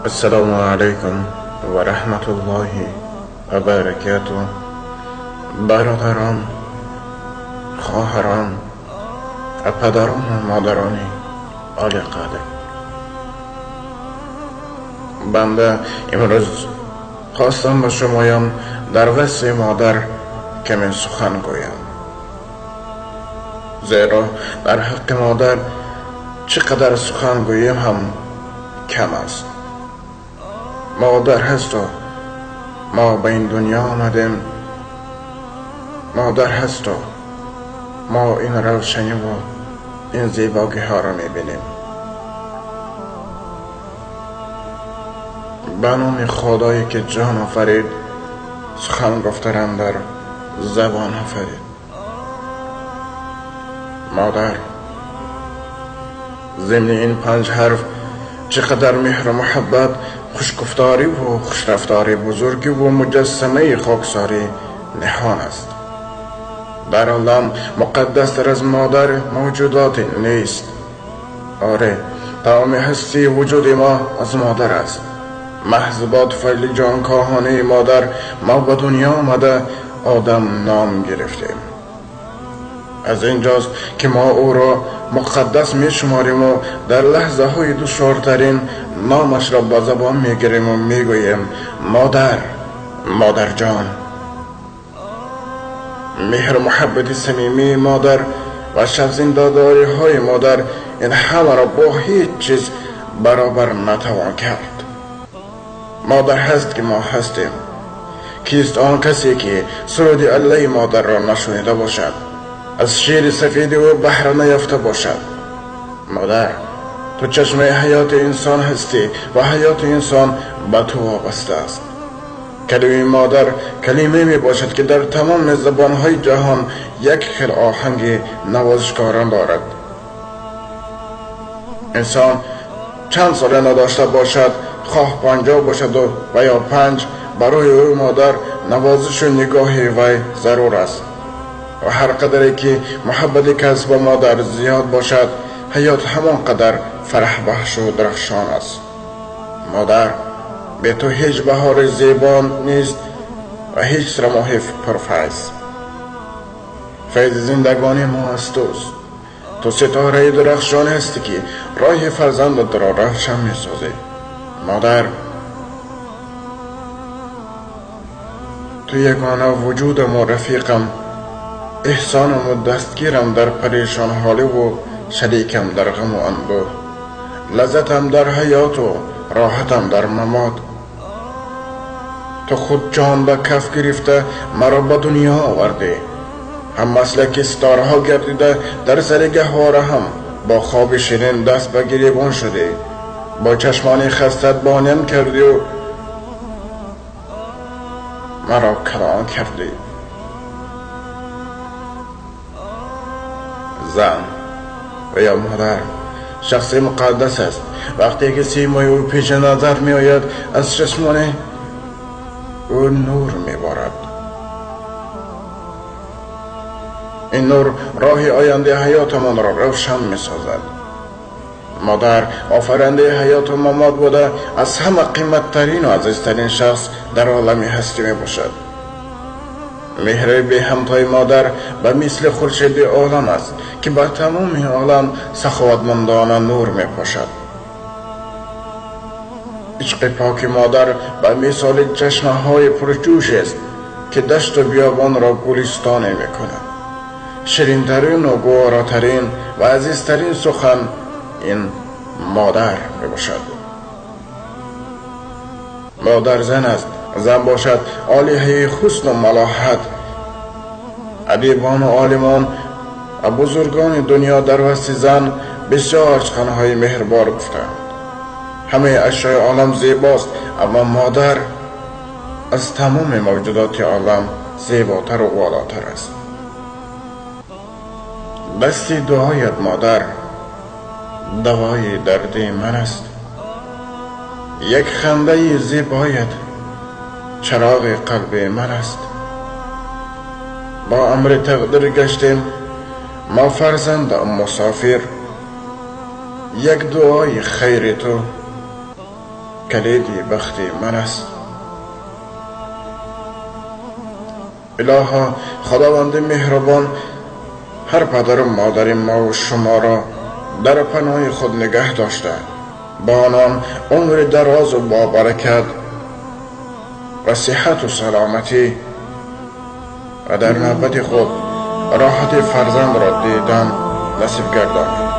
Ассалому алайкум ва раҳматуллоҳи ва баракатуҳ. Бародарон, хоҳарон ва падарон ва модарони олиқадр, банда имрӯз хостам ба шумоён дар васфи модар каме сухан гӯям, зеро дар ҳаққи модар чӣ қадар сухан гӯем ҳам кам аст. Модар ҳасту мо ба ин дунё омадем, модар ҳасту мо ин равшаниву ин зебогиҳоро мебинем. Ба номи Худое ки ҷон офарид, сухан гуфтарам дар забон офарид. Модар, зимни ин панҷ ҳарф чӣ қадар меҳру муҳаббат, хушгуфториву хушрафторӣ, бузургиву муҷассамаи хоксорӣ ниҳон аст. Дар олам муқаддастар аз модар мавҷудоте нест. Оре, тамоми ҳастии вуҷуди мо аз модар аст. Маҳз бо туфайли ҷонкоҳонаи модар мо ба дунё омада одам ном гирифтем. Аз инҷост ки мо ӯро муқаддас мешумориму дар лаҳзаҳои душвортарин номашро ба забон мегириму мегӯем: модар, модарҷон. Меҳру муҳаббати самимии модар ва шабзиндадориҳои модар, ин ҳамаро бо ҳеҷ чиз баробар натавон кард. Модар ҳаст ки мо ҳастем. Кист он касе ки суруди аллаи модарро нашунида бошад, аз шири сафеди ӯ баҳра наёфта бошад? Модар, ту чашмаи ҳаёти инсон ҳастӣ ва ҳаёти инсон ба ту вобаста аст. Калимаи модар калимае мебошад, ки дар тамоми забонҳои ҷаҳон як хел оҳанги навозишкорон дорад. Инсон чанд сола надошта бошад, хоҳ 50 бошаду ва ё 5, барои ӯ модар навозишу нигоҳи вай зарур аст. Ва ҳар қадаре ки муҳаббати кас ба модар зиёд бошад, ҳаёт ҳамон қадар фараҳбахшу дарахшон аст. Модар, бе ту ҳеҷ баҳори зебо нест ва ҳеҷ рамоҳи пурфайз. Файзи зиндагонии мо аз туст. Ту ситораи дурахшоне ҳастӣ, ки роҳи фарзандатро равшан месозӣ. Модар, ту ягона вуҷудаму рафиқам, эҳсонаму дастгирам дар парешонҳоливу шарикам дар ғаму андӯҳ, лаззатам дар ҳаёту роҳатам дар мамот. Ту худ ҷон ба каф гирифта маро ба дунё овардӣ. Ҳам маслаки ситораҳо гардида дар сари гаҳвора ҳам бо хоби ширин даст ба гиребон шудӣ, бо чашмони хастат боням кардию маро калон кардӣ. Зан ва ё модар шахси муқаддас аст. Вақте ки симои ӯ пеши назар меояд, аз чашмони ӯ нур меборад. Ин нур роҳи ояндаи ҳаётамонро равшан месозад. Модар офарандаи ҳаёту мамот буда, аз ҳама қиматтарину азизтарин шахс дар олами ҳастӣ мебошад. Меҳри беҳамтои модар ба мисли хуршеди олам аст, ки ба тамоми олам саховатмандона нур мепошад. Ишқи поки модар ба мисоли чашмаҳои пурҷӯшест, ки дашту биёбонро гулистоне мекунад. Ширинтарину гуворотарин ва азизтарин сухан ин модар мебошад. Модар зан аст, зан бошад олиҳаи ҳусну малоҳат. Адибону олимон ва бузургони дунё дар васфи зан бисёр суханҳои меҳрбор гуфтаанд. Ҳамаи ашёи олам зебост, аммо модар аз тамоми мавҷудоти олам зеботару волотар аст. Дасти дуоят, модар, давои дарди ман аст. Як хандаи зебоят чароғи қалби ман аст. Бо амри тақдир гаштем мо фарзанду мусофир. Як дуои хайри ту калиди бахти ман аст. Илоҳо, Худованди меҳрубон ҳар падару модари мо ва шуморо дар паноҳи худ нигаҳ дошта, ба онон умри дарозу бобаракат ва сиҳату саломатӣ ва дар навбати худ роҳати фарзандро дидан насиб гардонад.